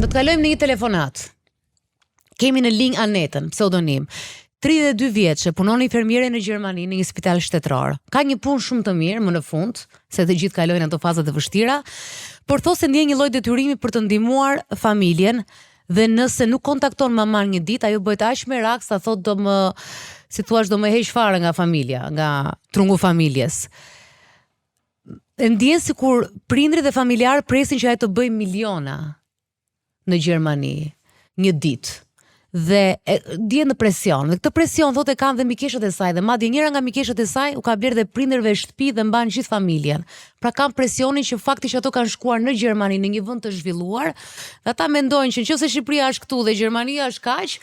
Do të kalojmë në një telefonatë. Kemi në linjë Anetën, pseudonim. 32 vjeçe, punon infermiere në Gjermani në një spital shtetëror. Ka një punë shumë të mirë më në fund, se të gjithë kalojnë ato fazat e vështira, por thotë se ndjen një lloj detyrimi për të ndihmuar familjen dhe nëse nuk kontakton mamanë një ditë, ajo bëhet aq merak sa thotë do më, si thua, do më heq fare nga familja, nga trungu i familjes. E ndjen sikur prindërit dhe familjarët presin që ajo të bëjë miliona në Gjermani një ditë dhe e, ndjen në presion. Dhe këtë presion thotë e kanë dhe mikeshat e saj dhe madje njëra nga mikeshat e saj u ka blerë dhe prindërve shtëpi dhe mban gjithë familjen. Pra kanë presionin që fakti që ato kanë shkuar në Gjermani në një vend të zhvilluar, dhe ata mendojnë që nëse Shqipëria është këtu dhe Gjermania është kaq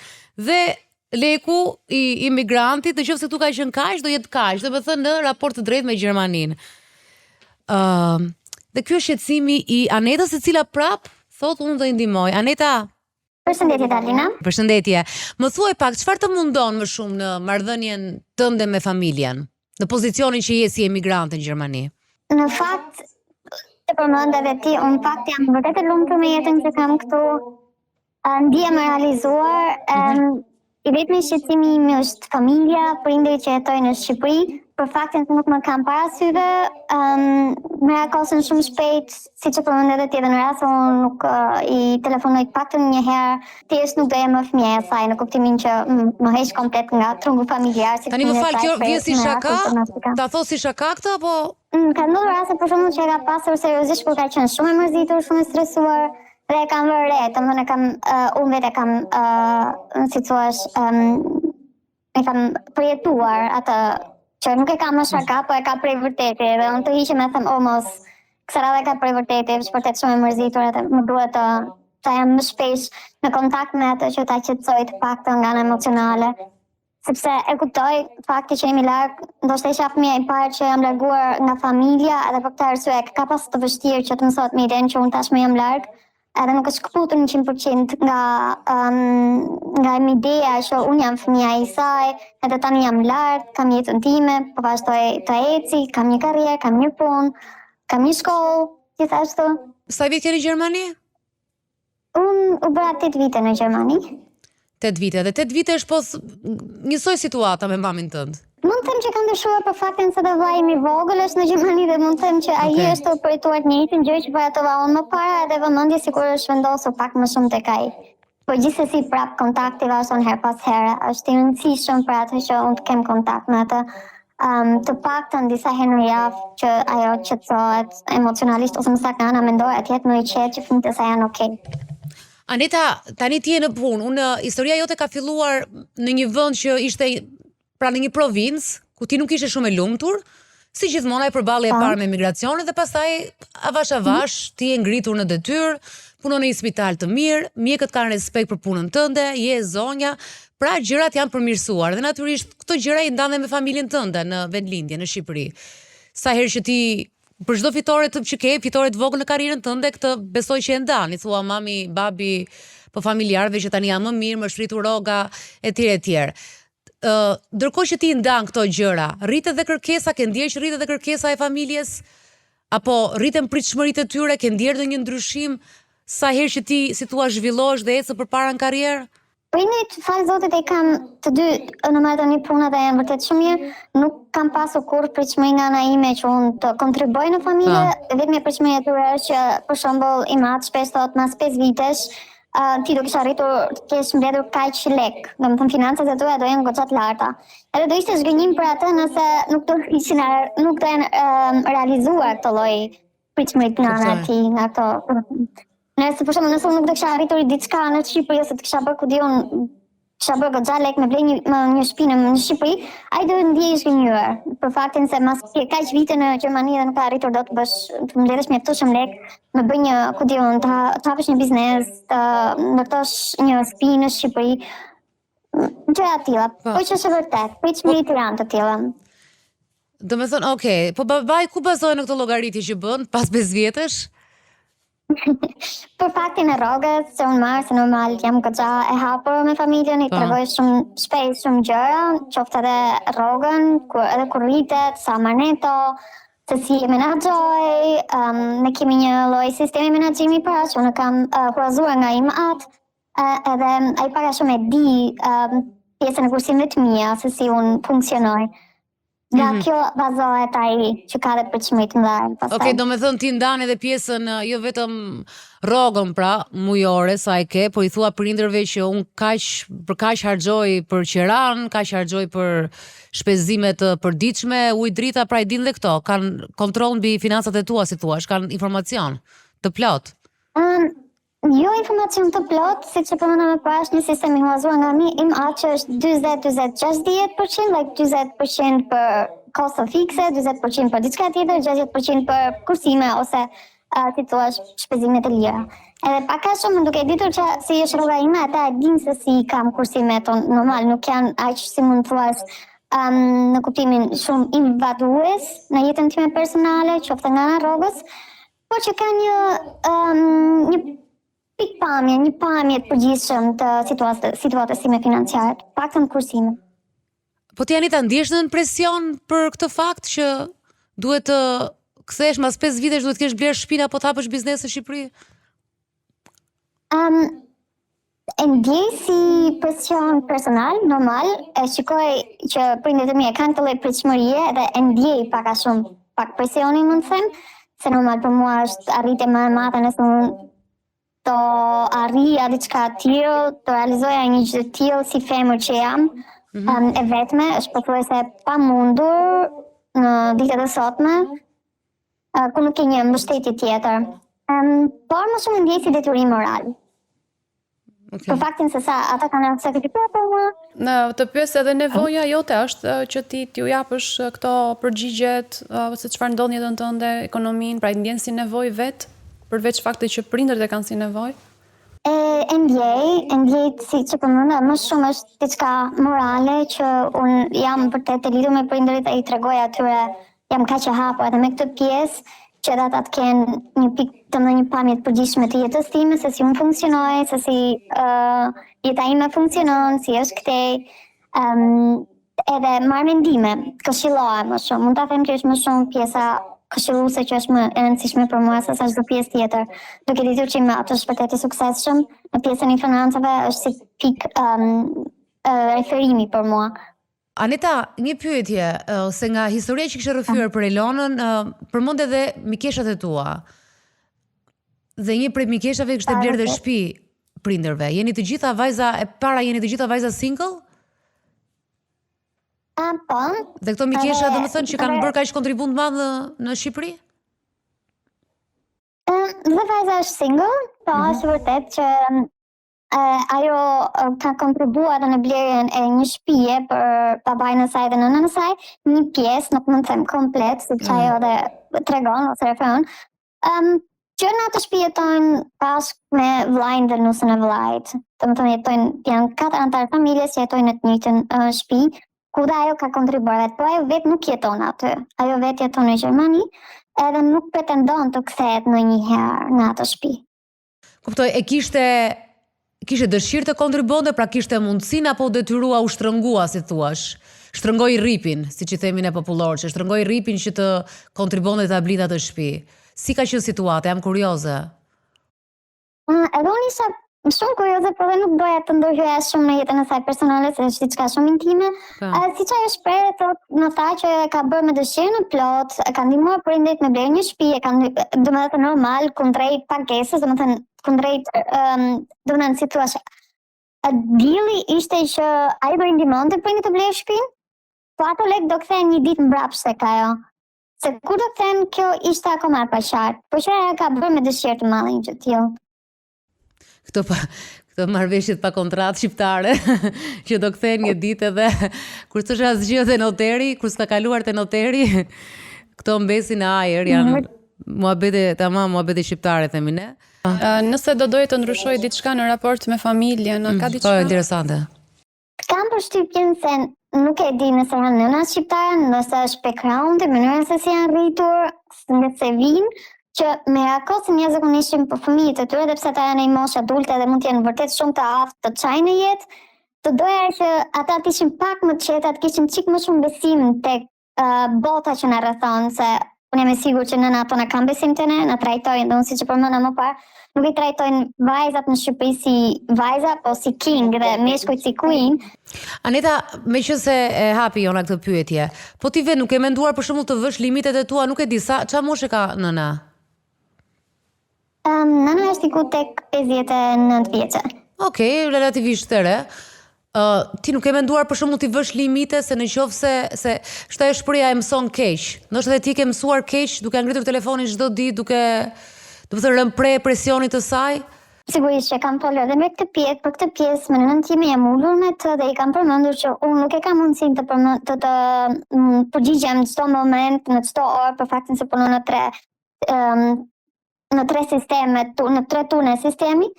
dhe leku i imigrantit, në qoftë se këtu ka qenë kaq, do jetë kaq, domethënë në raport të drejtë me Gjermaninë. Ëm, uh, dhe ky është shqetësimi i Anetës, e cila prap thotë unë do i ndihmoj. Aneta, Përshëndetje Dalina. Përshëndetje. Më thuaj pak çfarë të mundon më shumë në marrëdhënien tënde me familjen, në pozicionin që je si emigrante në Gjermani? Në fakt, të përmende edhe ti, unë në fakt jam vërtet e lumtur me jetën që kam këtu. Ndihem e realizuar, mm -hmm. i vetmi shqetësimi im është familja, prindërit që jetojnë në Shqipëri, për faktin se nuk më kanë para syve, um, merakosen shumë shpejt, siç e përmende edhe ti edhe në rast se unë nuk uh, i telefonoj të paktën një herë, thjesht nuk do jem më fëmija e saj, në kuptimin që më heq komplet nga trungu familjar. Si Tani më fal, kjo vjen si shaka, ta thotë si shaka këtë, apo? Mm, ka ndodhur raste për shembull që e ka pasur seriozisht kur ka qenë shumë e mërzitur, shumë e stresuar, Dhe e kam vënë re, domethënë e kam, uh, unë vetë e kam, uh, si thua, um, e kam përjetuar atë që nuk e ka më shaka, po e ka prej vërteti, dhe unë tërhiqem e them, o mos, kësaj radhe e ka prej vërteti, është vërtet shumë e mërzitur, edhe më duhet të, të jem më shpesh në kontakt me atë që ta qetësoj të paktën nga ana emocionale. sepse e kuptoj fakti që jemi larg, ndoshta isha fëmija i parë që jam larguar nga familja, edhe për këtë arsye e ka pas të vështirë që të mësohet me idenë që unë tashmë jam larg, edhe nuk është këputur 100% nga um, nga ideja që unë jam fëmija i saj, edhe tani jam larg, kam jetën time, po vazhdoj të eci, kam një karrierë, kam një punë, kam një shkollë, gjithashtu. Sa vjet ke në Gjermani? Unë u bëra 8 vite në Gjermani. 8 vite, dhe 8 vite është po njësoj situata me mamin tënd. Mund të them që ka ndryshuar për faktin se dhe vëllai im i vogël është në Gjermani dhe mund të them që ai okay. është tu përjetuar të njëjtën gjë që përjetova unë më para edhe vëmendje sikur është vendosur pak më shumë tek ai. Por gjithsesi prap kontakti vazhdon herë pas here, është i rëndësishëm për atë që unë të kem kontakt me atë um, të paktën disa herë në javë që ajo qetësohet emocionalisht ose më saktë nga ana mendore, të jetë më i qetë që fëmijët e saj janë okay. Aneta, tani ti je në punë. Unë historia jote ka filluar në një vend që ishte pra në një provincë ku ti nuk ishe shumë e lumtur, si gjithmonë ai përballje e po. parë me migracionin dhe pastaj avash avash ti je ngritur në detyrë, punon në një spital të mirë, mjekët kanë respekt për punën tënde, je e zonja, Pra gjërat janë përmirësuar dhe natyrisht këto gjëra i ndan dhe me familjen tënde në vendlindje, në Shqipëri. Sa herë që ti për çdo fitore të që ke, fitore të vogël në karrierën tënde, këtë besoj që e ndan, i thua mami, babi, po familjarëve që tani jam më mirë, më është rritur rroga etj etj. Ë, ndërkohë që ti i ndan këto gjëra, rritet dhe kërkesa, ke ndjerë që rritet dhe kërkesa e familjes apo rriten pritshmëritë e tyre, ke ndjerë ndonjë ndryshim sa herë që ti, si thua, zhvillohesh dhe ecën përpara në karrierë? Prindërit, falë Zotit i kam të dy në marrëdhënie pune dhe janë vërtet shumë mirë. Nuk kam pasur kurrë pritshmëri nga ana ime që unë të kontribuoj në familje. Po. Vetëm pritshmëria e tyre është që për shembull im atë shpesh thotë mas 5 vitesh uh, ti do kish arritur të kesh mbledhur kaq lek, domethënë financat e tua do jenë goxha të larta. Edhe do ishte zhgënjim për atë nëse nuk do ishin nuk do jenë uh, realizuar këto lloj pritshmëritë nga ana e tij, nga këto. Nëse për shembull, nëse unë nuk do kisha arritur diçka në Shqipëri ose të kisha bërë ku di unë, kisha bërë goxha lek me ble një më, një shtëpi në, në Shqipëri, ai do ndihej i zhgënjyer për faktin se mas kaq vite në Gjermani dhe nuk ka arritur dot të bësh të mbledhësh mjaftueshëm lek, me bë një, ku di unë, të, të hapësh një biznes, të ndërtosh një shtëpi në Shqipëri. Gjëra të tilla. Po, po që është e vërtetë, pritshmëritë janë të tilla. Domethënë, okay, po babai ku bazohet në këtë llogaritje që bën pas 5 vjetësh? Për faktin e rrogës që unë marr, se normal jam goxha e hapur me familjen, i po. tregoj shumë shpejt shumë gjëra, qoftë edhe rrogën, kur edhe kur rritet, sa marr neto, se si e menaxhoj, um, ne kemi një lloj sistemi menaxhimi para që unë kam uh, huazuar nga im atë, uh, edhe ai pak a shumë e di um, pjesën e kursimeve të mia, se si unë funksionoj. Nga mm -hmm. kjo bazohet ai që ka dhe pritshmëri të mëdha pastaj. Okej, okay, domethënë ti ndan edhe pjesën jo vetëm rrogën pra, mujore sa e ke, po i thua prindërve që unë kaq për kaq harxhoj për qeran, kaq harxhoj për shpenzime të përditshme, ujë drita, pra i din dhe këto, kanë kontroll mbi financat e tua, si thua, kanë informacion të plotë. Um, Jo informacion të plotë, siç e përmenda më parë, është një sistem i huazuar nga mi im atë që është 40 40 60%, like 40% për kosto fikse, 40% për diçka tjetër, 60% për kursime ose uh, si thua shpenzime të lira. Edhe pak a shumë duke ditur që si është rroga ime, ata e dinë se si kam kursimet, normal, nuk janë aq si mund të thuash um, në kuptimin shumë invadues në jetën time personale, qoftë nga ana rrogës, Por që ka një um, një pikëpamje, një pamje të përgjithshëm të situatës situatës sime financiare, të paktën kursime. Po ti Anita ndihesh nën presion për këtë fakt që duhet të kthehesh mas 5 vitesh duhet të kesh blerë shtëpinë apo të hapësh biznes në Shqipëri? Um, e ndjej si presion personal, normal, e shikoj që prindërit e mi e kanë këtë lloj pritshmërie dhe e ndjej pak a shumë pak presionin mund të them, se normal për mua është arritje më e madhe nëse unë do arrija diçka të tillë, të realizoja një gjë të tillë si femër që jam, mm -hmm. um, e vetme, është pothuajse e pamundur në ditët e sotme, uh, ku nuk ke një mbështetje tjetër. Um, por më shumë ndjej si detyrim moral. Okay. Për faktin se sa ata kanë sakrifikuar për mua. Në të pyes edhe nevoja jote është që ti t'ju japësh këto përgjigjet se çfarë ndodh në jetën tënde, ekonominë, pra i ndjen si nevojë vetë, përveç faktit që prindërit e kanë si nevojë? E, e ndjej, e ndjej siç e përmenda, më shumë është diçka morale që unë jam vërtet e lidhur me prindërit e i tregoj atyre jam kaq e hapur edhe me këtë pjesë që edhe ata të kenë një pikë, domethënë një pamje të përgjithshme të jetës time, se si unë funksionoj, se si uh, jeta ime funksionon, si është këtej. Um, edhe marr mendime, këshillohem më shumë. Mund ta them që është më shumë pjesa këshilluese që është më e rëndësishme për mua se sa çdo pjesë tjetër. Duke ditur që im atë është vërtet i suksesshëm në pjesën e financave është si pikë um, referimi për mua. Aneta, një pyetje, se nga historia që kishe rrëfyer për Elonën, përmend edhe mikeshat e tua. Dhe një prej mikeshave kishte blerë dhe shtëpi prindërve. Jeni të gjitha vajza e para jeni të gjitha vajza single? A, po. Dhe këto mikesha domethënë që kanë bërë kaq kontribut të madh në, në Shqipëri? Dhe vajza është single, po mm -hmm. është vërtet që ajo ka kontribuar edhe në blerjen e një shtëpie për babain e saj dhe nënën e saj, një pjesë, nuk mund të them komplet, siç mm. ajo dhe tregon ose referon. Ëm um, që në atë shtëpi jetojnë bashkë me vëllain dhe nusën e vëllait. Domethënë jetojnë janë katër anëtarë familjes që jetojnë në të njëjtën uh, shtëpi, ku dhe ajo ka kontribuar vetë, por ajo vetë nuk jeton aty. Ajo vetë jeton në Gjermani, edhe nuk pretendon të kthehet ndonjëherë në atë shtëpi. Kuptoj, e kishte kishte dëshirë të kontribuonte, pra kishte mundësinë apo u detyrua, u shtrëngua, si thuash. Shtrëngoi rripin, siç i themi ne popullor, që shtrëngoi rripin që të kontribuonte ta blinte atë shtëpi. Si ka qenë situata? Jam kurioze. Uh, edhe unë isha shumë kurioze, por dhe nuk doja të ndërhyja shumë në jetën e saj personale, se është diçka shumë intime. Uh, siç ajo shprehet, thot, më tha që e ka bërë me dëshirën e plotë, e ka ndihmuar prindërit me blerë një shtëpi, e ka domethënë normal kundrejt pagesës, domethënë kundrejt ëm um, domethënë si thua, deali ishte që ajo do i ndihmonte prindërit të blejë shtëpinë, po ato lekë do kthehen një ditë mbrapsht tek ajo. Se kur do kthehen, kjo ishte akoma e paqartë, por që ajo ka bërë me dëshirë të madhe një gjë të tillë. Këto pa, këto marrëveshjet pa kontratë shqiptare që do kthehen një ditë edhe kur s'është asgjë te noteri, kur s'ka kaluar te noteri, këto mbesin në ajër, janë mhm. muhabete tamam muhabete shqiptare themi ne. Nëse do doje të ndryshoje diçka në raport me familjen, ka mm, diçka? Po, interesante. Kam përshtypjen se nuk e di nëse janë nëna shqiptare, nëse është background-i, mënyra se si janë rritur, nëse vijnë, që merakosen jashtëzakonisht shumë për fëmijët e tyre, edhe pse ata janë në një moshë adulte dhe mund të jenë vërtet shumë të aftë të çajnë në jetë, do doja që ata të ishin pak më të qetë, të kishin çik më shumë besim tek uh, bota që na rrethon, se. Unë jam e sigurt që nënat tona kanë besim te ne, na trajtojnë, dhe unë siç e përmenda më parë, nuk i trajtojnë vajzat në Shqipëri si vajza, po si king dhe meshkujt si queen. Aneta, meqenëse e hapi Jona këtë pyetje, po ti vetë nuk ke menduar për shembull të vësh limitet e tua, nuk e di sa ça moshe ka nëna? Um, nëna është diku tek 59 vjeçe. Okej, okay, relativisht e re. Uh, ti nuk ke menduar për shembull t'i vësh limite se në qoftë se se është ajo shprehja e mëson keq. Ndoshta edhe ti ke mësuar keq duke ngritur telefonin çdo ditë, duke domethënë rënë pre presionit të saj. Sigurisht që kam folur edhe me këtë pjesë, për këtë pjesë me nënën time jam ulur me të dhe i kam përmendur që unë nuk e kam mundësinë të përmend të të mm, përgjigjem në çdo moment, në çdo orë për faktin se punoj në tre um, në tre sisteme, tu, në tre turne sistemi,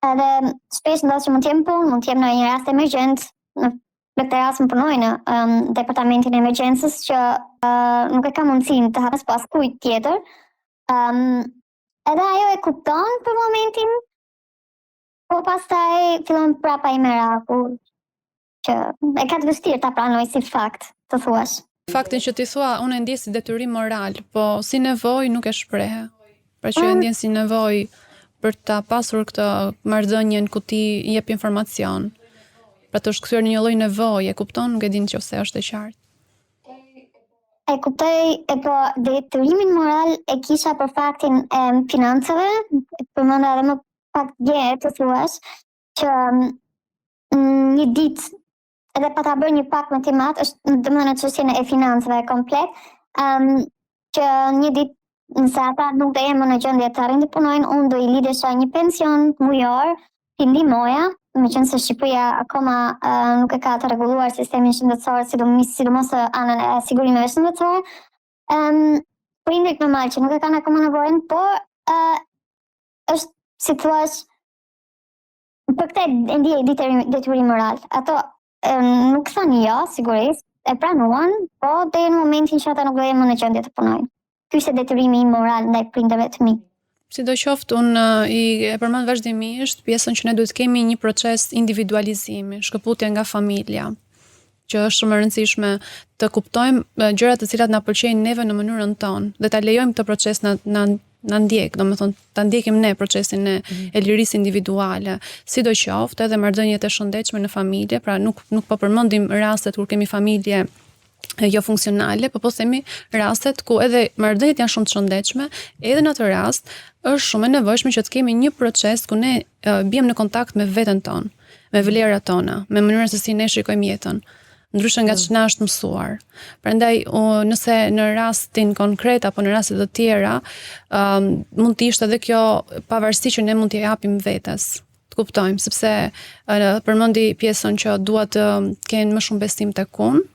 edhe shpesh ndodh që mund të jem punë, mund të jem në një rast emergjent, në në këtë rast më punoj në um, departamentin e emergjencës që uh, nuk e kam mundësinë të hapes po askujt tjetër. Um, edhe ajo e kupton për momentin, po pastaj fillon prapa i meraku që e ka të vështirë ta pranoj si fakt, të thuash. Faktin që ti thua, unë e ndjej si detyrim moral, po si nevojë nuk e shprehe. Pra që e mm. ndjen si nevojë për ta pasur këtë marrëdhënien ku ti jep informacion. Pra të është kthyer në një lloj nevoje, kupton, nuk e di nëse është e qartë. E kuptoj, e po detyrimin moral e kisha për faktin e financave, përmenda edhe më pak dje të thuash, që mm, një ditë edhe pata bërë një pakt me tim atë, është domethënë çështjen e financave komplet, um, që një ditë nëse ata nuk do jenë më në gjendje të arrijnë të punojnë, unë do i lidhesha një pension mujor, t'i ndihmoja, meqenëse Shqipëria akoma uh, nuk e ka të rregulluar sistemin shëndetësor, sidomos sidomos anën e sigurimeve shëndetësore. Um, prindërit normal që nuk e kanë akoma nevojën, por uh, është si thua për këtë e ndjej detyrim, detyrim moral. Ato e, nuk thanë jo, sigurisht, e pranuan, po deri në momentin që ata nuk do jenë më në gjendje të punojnë. Ky ishte detyrimi im moral ndaj prindërve të mi. Sidoqoftë, unë i e përmend vazhdimisht pjesën që ne duhet të kemi një proces individualizimi, shkëputje nga familja, që është shumë e rëndësishme të kuptojmë gjërat të cilat na pëlqejnë neve në mënyrën tonë dhe ta lejojmë këtë proces na na na ndjek, domethënë ta ndjekim ne procesin e, mm. e lirisë individuale. Sidoqoftë, edhe marrëdhëniet e shëndetshme në familje, pra nuk nuk po përmendim rastet kur kemi familje jo funksionale, po po themi rastet ku edhe marrëdhëniet janë shumë të shëndetshme, edhe në atë rast është shumë e nevojshme që të kemi një proces ku ne biem në kontakt me veten tonë, me vlerat tona, me mënyrën se si ne shikojmë jetën ndryshe nga mm. ç'na është mësuar. Prandaj nëse në rastin konkret apo në raste të tjera, um, mund të ishte edhe kjo pavarësi që ne mund t'i japim vetes. Të kuptojmë, sepse uh, përmendi pjesën që dua të kenë më shumë besim tek unë,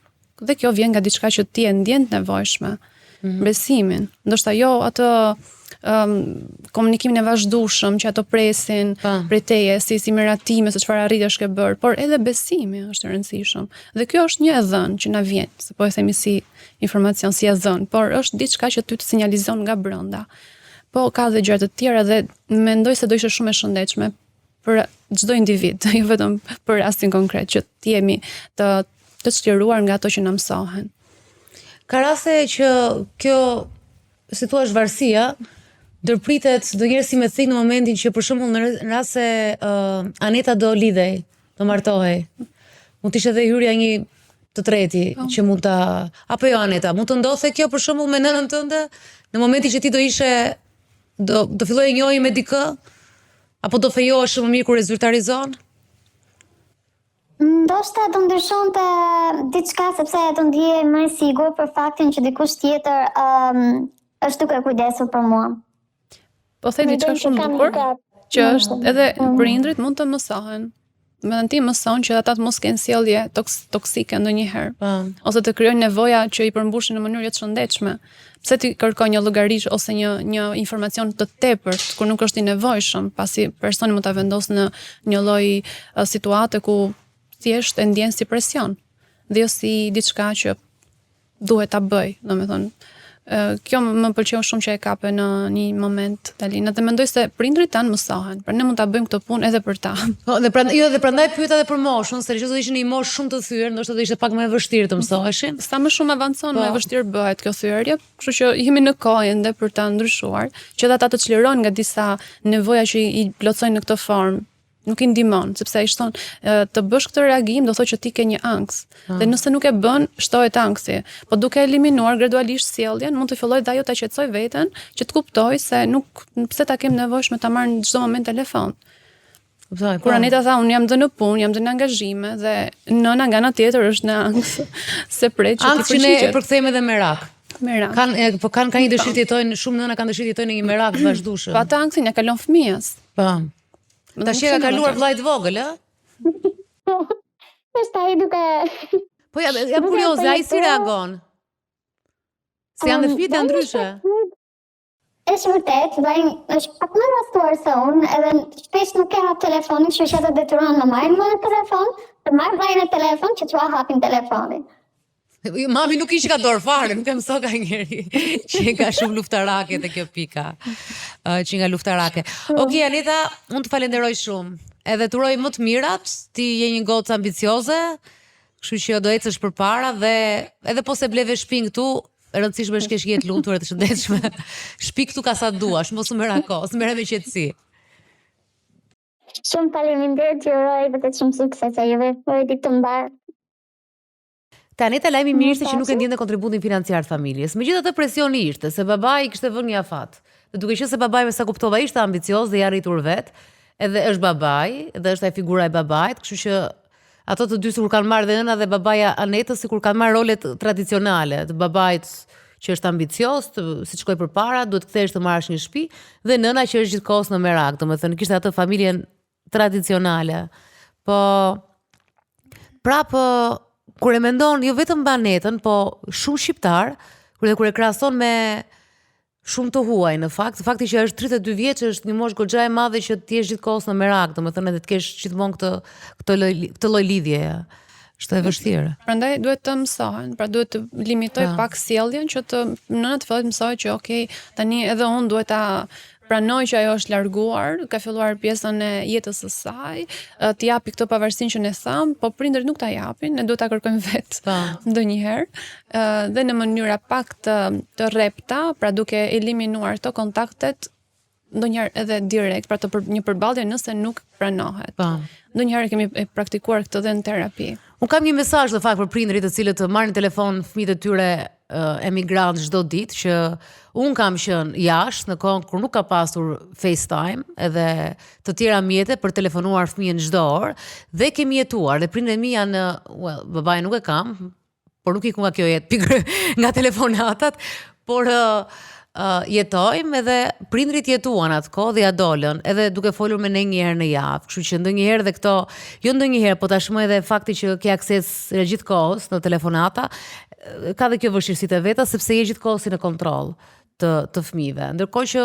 dhe kjo vjen nga diçka që ti e ndjen të nevojshme. Mm -hmm. Besimin, ndoshta jo atë um, komunikimin e vazhdueshëm që ato presin pa. prej teje, si si miratime se çfarë arritjesh ke bërë, por edhe besimi është i rëndësishëm. Dhe kjo është një e dhënë që na vjen, se po e themi si informacion, si e dhënë, por është diçka që ty të sinjalizon nga brenda. Po ka dhe gjëra të tjera dhe mendoj se do ishte shumë e shëndetshme për çdo individ, jo vetëm për rastin konkret që të jemi të të çliruar nga ato që na mësohen. Ka raste që kjo, si thua, varësia ndërpritet ndonjëherë si me thikë në momentin që për shembull në rast se uh, Aneta do lidhej, do martohej. Mund të ishte edhe hyrja një të treti po. që mund ta apo jo Aneta, mund të ndodhte kjo për shembull me nënën tënde në momentin që ti do ishe do do filloje njohje me dikë apo do fejohesh shumë mirë kur e zyrtarizon? Ndoshta do ndryshonte diçka sepse do ndihej më e sigurt për faktin që dikush tjetër um, është duke kujdesur për mua. Po the diçka shumë bukur, që është edhe mm. prindrit mund të mësohen. Domethënë ti mëson që ata të mos kenë sjellje toks, toksike ndonjëherë. Po. Ose të krijojnë nevoja që i përmbushin në mënyrë jo të shëndetshme. Pse ti kërkon një llogari ose një një informacion të tepërt kur nuk është i nevojshëm, pasi personi mund ta vendosë në një lloj situate ku thjesht e ndjen si presion dhe jo si diçka që duhet ta bëj, domethënë. Kjo më pëlqeu shumë që e kape në një moment Dalina dhe mendoj se prindrit tanë mësohen. Pra ne mund ta bëjmë këtë punë edhe për ta. Po, dhe prandaj jo, dhe prandaj pyeta edhe për moshën, se nëse do ishin në një moshë shumë të thyer, ndoshta do ishte pak më e vështirë të mësoheshin. Sa më shumë avancon, më e Po. vështirë bëhet kjo thyerje, kështu që jemi në kohë ende për ta ndryshuar, që edhe ata të çlirohen nga disa nevoja që i plotësojnë në këtë formë. Nuk i ndihmon, sepse ai shton të bësh këtë reagim do thotë që ti ke një ankth. Dhe nëse nuk e bën, shtohet ankthi. Po duke eliminuar gradualisht sjelljen, mund të fillojë dhe ajo ta qetësoj veten, që të kuptoj se nuk pse ta kem nevojshme ta marr në çdo moment telefon. Kuptoj, Kur po. Aneta tha, unë jam dhe në punë, jam dhe në angazhime dhe nëna nga ana tjetër është në ankth se pret që ti Ankth që ne e përgjigjet. përkthejmë edhe merak. Merak. Kanë e, po kanë ka një dëshirë të jetojnë, shumë nëna kanë dëshirë të jetojnë në një merak të vazhdueshëm. Po atë ankthin ja kalon fëmijës. Po. Më Tash e ka kaluar vllai të vogël, ë? Është ai duke Po jam jam Duke kurioze, ai si përjetuar- reagon? Se janë dhe Um, fëmijët janë vllai ndryshe. Është vërtet, vllai është pak më rastuar se unë, edhe shpesh nuk e hap telefonin, kështu që ato detyrohen të marrin mua në telefon, të marr vllai në telefon që t'ua hapin telefonin. Jo, Mami nuk ishi ka dorë fare, nuk e mëso ka njeri që e ka shumë luftarake te kjo pika. Ë, që nga luftarake. Okej, Aneta, unë të falenderoj shumë. Edhe të uroj më të mirat, ti je një gocë ambicioze, kështu që do ecësh përpara dhe edhe po se bleve shtëpinë këtu, e rëndësishme është kesh jetë lumtur e të shëndetshme. Shtëpi këtu ka sa duash, mos u merakos, merre me qetësi. Shumë faleminderit, ju uroj vërtet shumë sukses e juve. Uroj ditë të mbarë. Te Aneta lajmi i mirë ishte që nuk e Paqe. ndjente kontributin financiar të familjes. Megjithatë presioni ishte se babai i kishte vënë një afat. Dhe duke qenë se babai me sa kuptova ishte ambicioz dhe i arritur vet, edhe është babai, dhe është ai figura e babait, kështu që ato të dy sikur kanë marrë dhe nëna dhe babaja Anetës sikur kanë marrë rolet tradicionale të babait që është ambicioz, të, si të shkoj përpara, duhet të kthehesh të marrësh një shtëpi dhe nëna që është gjithkohës në merak, domethënë kishte atë familjen tradicionale. Po prapë kur e mendon jo vetëm Anetën, po shumë shqiptar, kur dhe kur e krahason me shumë të huaj në fakt, fakti që është 32 vjeç është një moshë goxha e madhe që ti jesh gjithkohës në merak, domethënë edhe të kesh gjithmonë këtë këtë lloj këtë lloj lidhjeje. Është e vështirë. Prandaj duhet të mësohen, pra duhet të limitoj Po. pak sjelljen që të nëna të fillojë të mësojë që okay, tani edhe unë duhet ta pranoj që ajo është larguar, ka filluar pjesën e jetës së saj, të japi këtë pavarësinë që ne tham, po prindërit nuk ta japin, ne duhet ta kërkojmë vetë Po. ndonjëherë, dhe në mënyra pak të të rrepta, pra duke eliminuar këto kontaktet ndonjëherë edhe direkt, pra të për, një përballje nëse nuk pranohet. Po. Ndonjëherë kemi e praktikuar këtë dhe në terapi. Unë kam një mesazh në fakt për prindërit të cilët marrin telefon fëmijët e tyre emigrant çdo ditë që unë kam qenë jashtë në kohën kur nuk ka pasur FaceTime edhe të tjera mjete për telefonuar fëmijën çdo orë dhe kemi jetuar dhe prindërit e mi janë well, babai nuk e kam, por nuk iku nga kjo jetë pikë nga telefonatat, por uh, uh, jetojmë edhe prindrit jetuan atë kohë dhe ja dolën, edhe duke folur me ne një herë në javë, kështu që ndonjëherë dhe këto, jo ndonjëherë, po tashmë edhe fakti që ke akses e gjithë kohës në telefonata, ka dhe kjo vështirësitë e veta sepse je gjithkohës si në kontroll të të fëmijëve. Ndërkohë që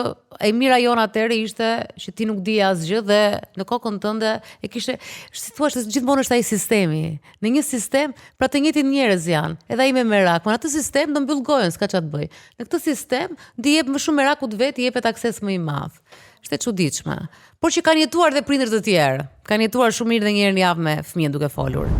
e mira jonë atëherë ishte që ti nuk dije asgjë dhe në kokën tënde e kishe, si thua, se gjithmonë është ai sistemi. Në një sistem, pra të njëjtit njerëz janë, edhe ai me merak, por në atë sistem do mbyll gojën, s'ka çfarë të bëj. Në këtë sistem di jep më shumë merakut vet, i jepet akses më i madh. Është e çuditshme. Por që kanë jetuar dhe prindër të tjerë. Kanë jetuar shumë mirë dhe një herë në javë me fëmijën duke folur.